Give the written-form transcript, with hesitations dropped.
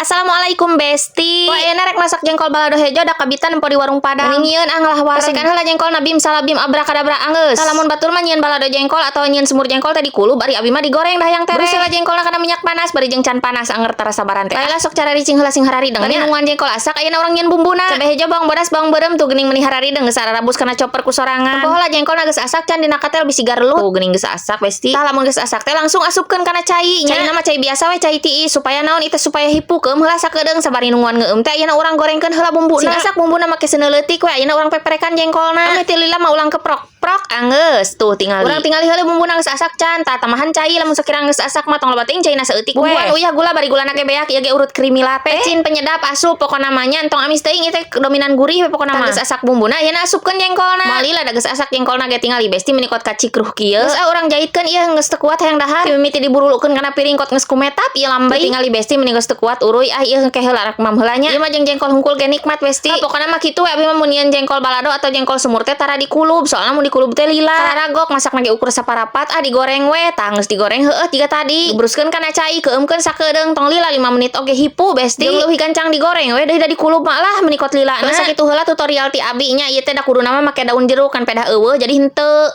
Assalamualaikum, Besti. Wah, ayeuna rek masak jengkol balado hejo, da kabitan nempo di warung Padang. Mending nyieun ah ngalah wareg. Bersihkan heula jengkolna, bim salabim abrakadabra, anggeus. Tah, lamun batur mah nyieun balado jengkol atau nyieun semur jengkol teh dikulub, ari abi mah digoreng dah yang tereh. Bersih heula jengkolna kana minyak panas bari jeung can panas, anger tarasa baran teh. Bae sok cara ricing heula sing hararideng nya. Nungguan jengkol asak, ayeuna urang nyieun bumbuna. Cabe hejo, bawang bodas, bawang beureum, tuh geuning meni hararideng geus ararabus kana chopper ku sorangan. Tempo heula jengkolna geus asak can, dina katel bisi garelut. Tuh geuning geus asak, Besti. Tah, lamun geus asak teh langsung asupkeun kana cai nya. Caina mah cai biasa we, cai tiis, supaya naon itu, supaya hipu. Keum heula sakedeung, sabari nungguan ngeueum teh ayeuna urang gorengkeun heula bumbuna. Sing asak bumbuna make seuneu leutik we, ayeuna urang peperekan jengkolna. Ame teu lila mah ulang keprok. Prok, anggeus. Tuh tingali. Urang tingali heula bumbuna geus asak can. Tah, tambahan cai lamun sakira geus asak mah, tong loba teuing, caina saeutik we. Bumbuan uyah, gula, bari gulana ge beak, ieu ge urut creamy latte. Pecin penyedap asup, pokona mah nya entong amis teuing, ieu teh dominan gurih we pokona mah. Geus asak bumbuna, ayeuna asupkeun jengkolna. Moal lila da geus asak jengkolna ge, tingali, Besti, meni kot kacikruh kieu. Geus ah, urang jahitkeun ieu, geus teu kuat hayang dahar. Mimiti diburulukeun kana piring kot geus kumetap ieu lambai. Tingali, Besti, meni geus teu kuat uruy ah ieu, ke heula rek mam heula nya. Ieu mah jeung jengkol hungkul ge nikmat, Besti. Ah, pokona mah kitu we, abi mah mun nyieun jengkol balado atau jengkol semur teh tara dikulub, soalna mun dikulub teh lila. Kararagok masakna ge ukur saparapat, ah digoreng we. Tah, geus digoreng heueuh jiga tadi. Dibruskeun kana cai, keumkeun sakedeung, tong lila 5 menit oge hipu, Besti. Jeung leuwih gancang digoreng we deui da dikulub mah lah meni kot lila. Nah, sakitu heula tutorial ti abi nya, ieu teh da kuduna mah make daun jeruk kan, pedah euweuh jadi henteu.